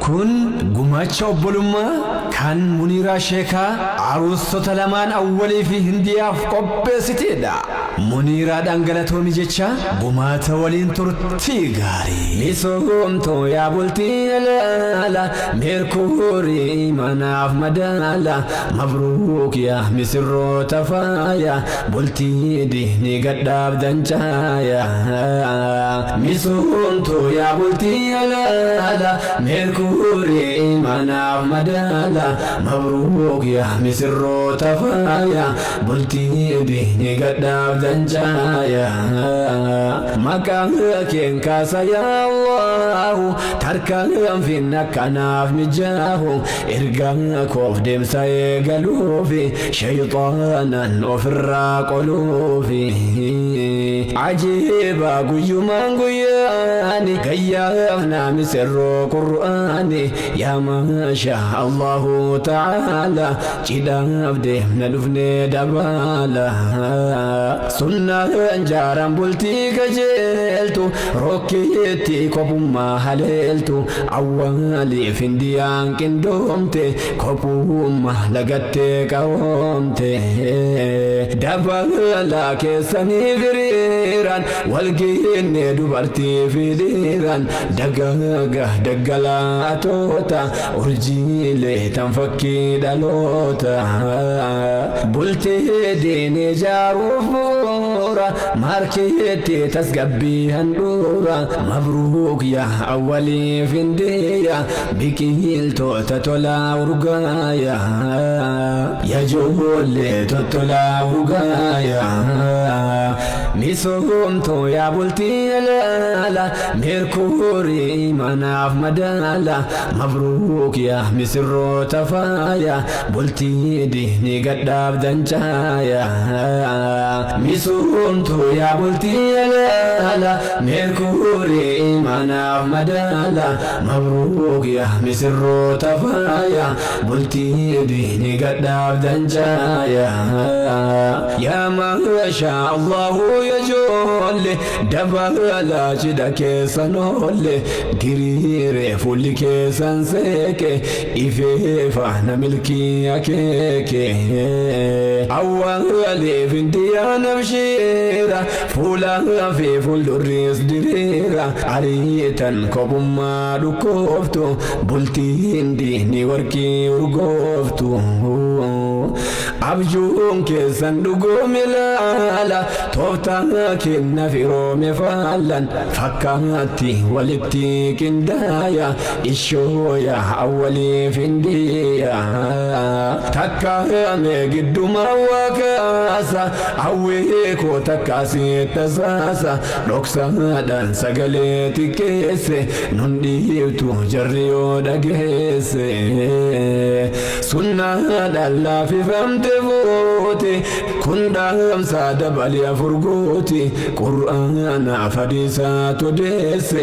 Kun gumaacha obbolummaa kan Muniiraa Sheekaa aruustota lamaan Awwalii fi Hindiyaaf qopheessiteedha. Muniiraadhaan galatoomi jecha gumaata waliin turtii gaarii. Misoomtuu yaa bultii alaala, meerkuurii manaaf madaala, mabruuk yaa misirroota faaya, bultii diinii gadhaabdan caaya. Misoomtuu yaa bultii alaala, meerkuurii manaaf madaala, mabruuk yaa misirroota faaya, bultii diinii gadhaabdan caaya. Maqaan keen kaasa yaa Allahu, tarkaan finna kanaaf mijaahu, ergaa koof deemsa eegaluufi, shayxaanan ofirraa qoluufi. Ajiiba guyyumaan guyyaani, gayyaaf naa misirroo Qur'aani, yaa maasha Allahu ta'ala, cidhaaf deemna dhufnee dabaala. Sunnaan jaaran bultii qajeeltu, rokkeetti kophummaa haleeltu, awwaaliif Hindiyaan qindoomte, kophummaa lagattee qaroomte. Dabalaa keessanii firiiran, walgeenne dubartii fi dhiiran, dagaaga daggalaatoota, urjiilee tan fakkii dhaloota. Bultii diinii ijaaruuf bu'uura, maarkeetti tasgabbii handhuura, mabruuk yaa Awwaliif Hindiya, biqiltoota tolaa urgaaya. Yaa ijoollee tottolaa urgaaya. Misoomtuu yaa bultii alaala, meerkuurii manaaf madaala, mabruuk yaa misirroota faaya, bultii diinii gadhaabdan caaya. Misoomtuu yaa bultii alaala, meerkuurii manaaf madaala, mabruuk yaa misirroota faaya, bultii diinii gadhaabdan caaya. Yaa maasha Allahu yaa ijoollee, dabalaa cidha keessan oolle, diriiree fuulli keessan seeqe, ifee faana milkii akeeke. Awwaaliif Hindiyaan abshiira, fuulaa fi fuuldurris diriira, ariitan kophummaa dhukkooftu, bultiin diinii warqii urgooftu. Abjuun keessan dhugoome laala, tooftaa kenna firoome faallan, fakkaatti walitti qindaaya, ishooya Awwaliif Hindiya. Takkaame gidduma waa kaasa, hawwii koo takkaasii tasaasa, dhoksaadhaan sagalee xiqqeesse, nun dhiibtu jarri yoo dhageesse. Sunnaadhaan laaffifamte fuute, kun dhaamsa dabalii afur gooti, Qur'aanaaf hadiisaatu deesse,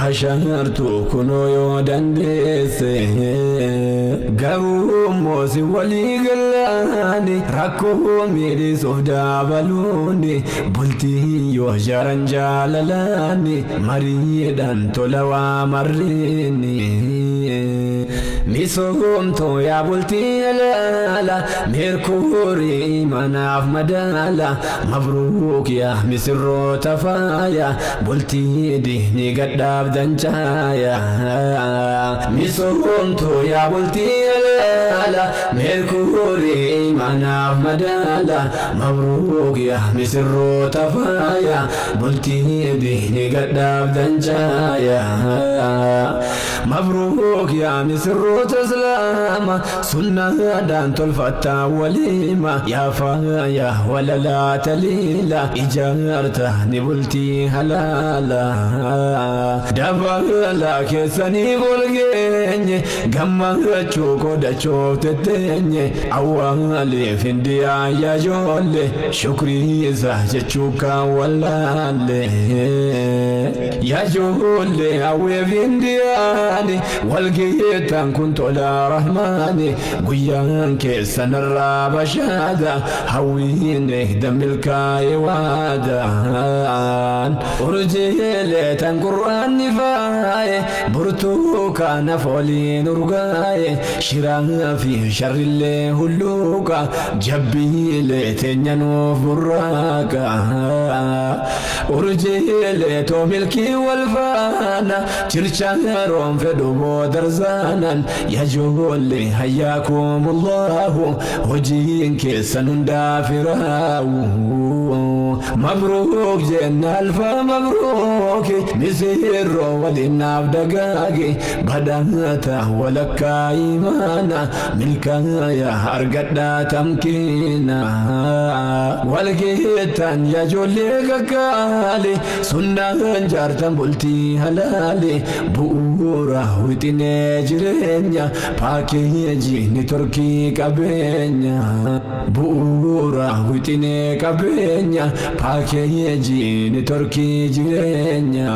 ashaartu kunoo yoo dandeesse. Garuu immoo si walii galaani, rakkoo miidhisuuf dabaluuni, bultii yoo jaaran jaalalaani, mariidhaan tola waa marriini. Misoomtuu yaa bultii alaala, meerkuurii manaaf madaala, mabruuk yaa misirroota faaya, bultii diinii gadhaabdan caaya. Misoomtuu yaa bultii alaala, meerkuurii manaaf madaala, mabruuk yaa misirroota faaya, bultii diinii gadhaabdan caaya. Mabruuk yaa misirroota Islaama, sunnaadhaan tolfattaa waliima, yaa faaya walalaa taliila, ijaarta ni bultii halaala. Dabalaa keessanii golgeenye, gammachuu qodachuuf tetteenye, awwaaliif Hindiyaa yaa ijoollee, shukrii isa jechuu kan wallaalle. Yaa ijoollee hawweef Hindiyaani, walgeettan kun Tola rahmaani guyyaan keessanarraa bashaada hawwiin damilkaa'e waadaan urjiilee tan qur'aanni faaye burtukaana fooliin urgaaye shiraa fi sharrillee hulluuqa jabbiilee teenya nuuf burraaqa urjiilee too milkii wal faana chirchaaroon fedhu boodarzaanan yajoollee hayyaakumullahu hojiin keessan hundaa firaawu mabruuk jenna alfa mabruuki misirroo waliin dagaage badhaata walakkaa imaana milkaaya argadhaa tamkiina walgeettan yajoollee kakkaale sunnaan jaartan bultii halaale bu'uura wixinee jireenya paakeejii ni torkii qabeenya bu'uura wixinee qabeenya paakeejii ni torkii jireenya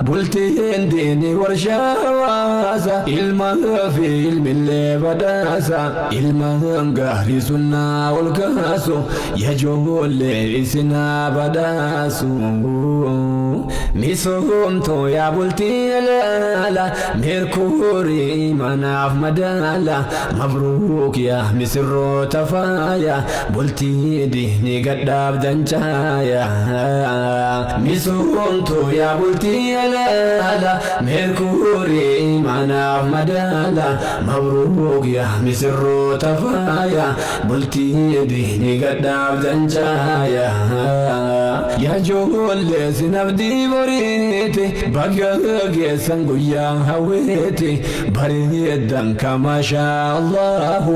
bultiin diini warshaa hawaasa ilmaa fi ilmillee badhaasa ilmaan gaarii sunnaa ol kaasu yajoollee isinaa badhaasu misoomtuu yaa bultii alaala meerkuurii manaaf madaala mabruuk yaa misirroota faaya bultii diinii gadhaabdan caaya misoomtuu yaa bultii alaala meerkuurii manaaf madaala mabruuk yaa misirroota faaya bultii diinii gadhaabdan caaya yaa ijoollee sinabdii boriiti bakka geessan guyyaa hawweeti bareeddan kamashaa Allahu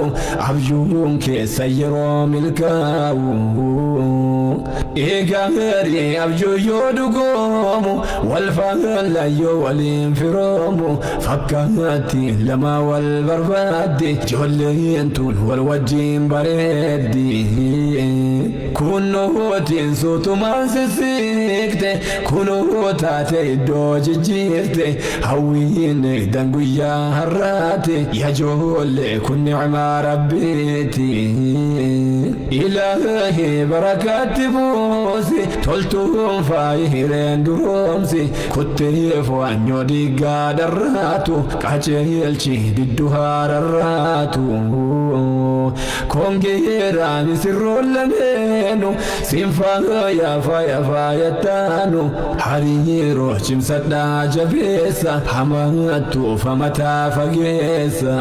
abjuun keessa yeroo milkaa'u. Eegaarii abjuu yoo dhugoomu wal faalla yoo waliin firoomu fakkaatti lama wal barbaaddi ijoolleen tun wal wajjin bareeddi. Kunnootiin suutumaan sisiqte kunoo taate iddoo jijjiirte hawwiin dan guyyaa har'aati yajoollee kun nicmaa rabbiiti. Ilaahi barakaatti buusi toltuun faayi hireen duroomsi kutteef waanyoo diigaa dharraatu qajeelchi diddu haararraatu. Kongeeraa misirroon lameenu siin faaya faaya faayattaanu hariiroo cimsadhaa jabeessa hamattuuf hamataa fageessa.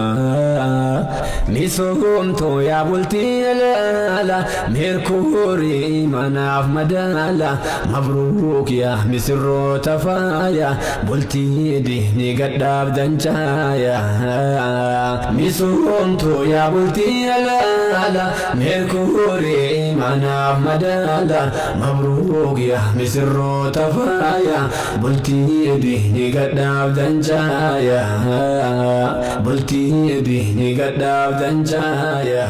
Misoomtuu yaa bultii alaala meerkuurii manaaf madaala mabruuk yaa misirroota faaya bultii diinii gadhaabdan caaya. Misoomtuu yaa bultii alaala meerkuurii manaaf madaala mabruuk yaa misirroota faaya bultii diinii gadhaabdan caaya. Bultii diinii gadhaabdan caaya.